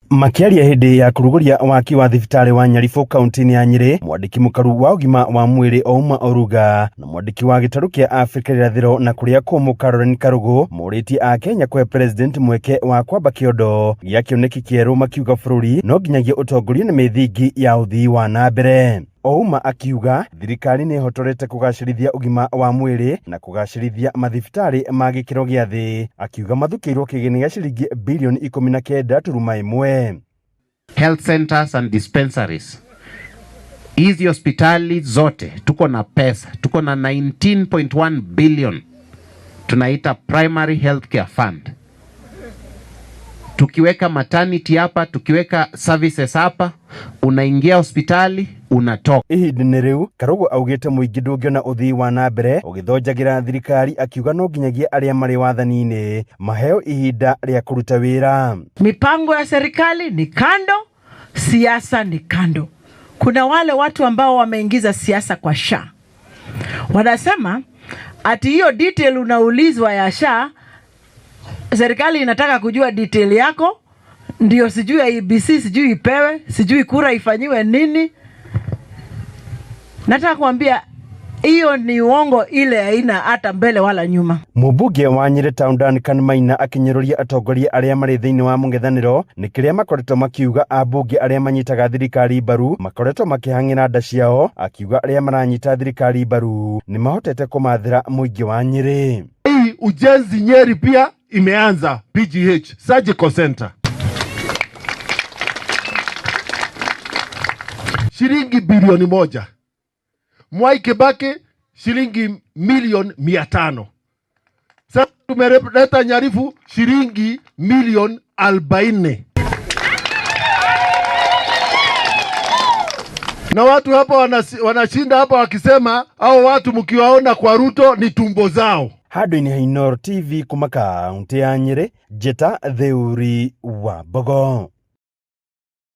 Makĩaria hĩndĩ ya kũrugũria waki wa thibitarĩ wa Nyaribũ kaunti-inĩ ya Nyĩrĩ, mwandĩki mũkaru wa ũgima wa mwĩrĩ Ouma Oruga na mwandĩki wa gĩtarũ kĩa Afrika irathĩro na kũrĩa kũmũ Caroline Karũgũ morĩtie Akenya kũhe president mweke wa kwamba kĩondo gĩa kĩoneki kĩerũ makiuga bũrũri no nginyagia ũtongorio nĩ mĩthingi ya ũthii wa na mbere. Ouma akiuga thirikari nĩ ĩhotorete kũgacĩrithia ũgima wa mwĩrĩ na kũgacĩrithia mathibitarĩ ma gĩkĩro gĩa thĩ, akiuga mathukĩirwo kĩgĩna gĩa ciringi bilioni 19.1. Health centers and dispensaries. Hizi hospitali zote tuko na pesa, tuko na 19.1 billion tunaita primary healthcare fund. Tukiweka maternity hapa, tukiweka services hapa, unaingia hospitali unatoka. Ihinda-inĩ rĩu Karũgũ augĩte mũingĩ ndũngĩona ũthii wa na mbere ũgĩthonjagĩra thirikari akiuga no nginyagia arĩa marĩ wathani-inĩ maheo ihinda rĩa kũruta wĩra. Mipango ya serikali ni kando, siasa ni kando. Kuna wale watu ambao wameingiza siasa kwa SHA, wanasema ati hiyo detail unaulizwa ya SHA, serikali inataka kujua detail yako, ndio sijui IEBC sijui ipewe sijui kura ifanyiwe nini. Nataka kuambia hiyo ni uongo, ile haina hata mbele wala nyuma. Mũmbunge wa Nyĩrĩ Town Duncan Maina akĩnyũrũria atongoria arĩa marĩ thĩinĩ wa mũng'ethanĩro nĩ kĩrĩa makoretwo makiuga ambunge arĩa manyitaga thirikari mbaru makoretwo makĩhang'ĩra nda ciao, akiuga arĩa maranyita thirikari mbaru nĩ mahotete kũmathĩra mũingĩ wa Nyĩrĩ. Hii ujenzi Nyeri pia imeanza PGH Surgical Center. Shilingi bilioni 1. Mwai Kibaki shilingi milioni 500. Sasa tumeleta Nyarifu shilingi milioni 40. Na watu hapa wanashinda hapa wakisema hao watu mkiwaona kwa Ruto ni tumbo zao. Handũ-inĩ ha Inooro TV kuma kaunti ya Nyĩrĩ, Njĩta Theuri wa Mbogo.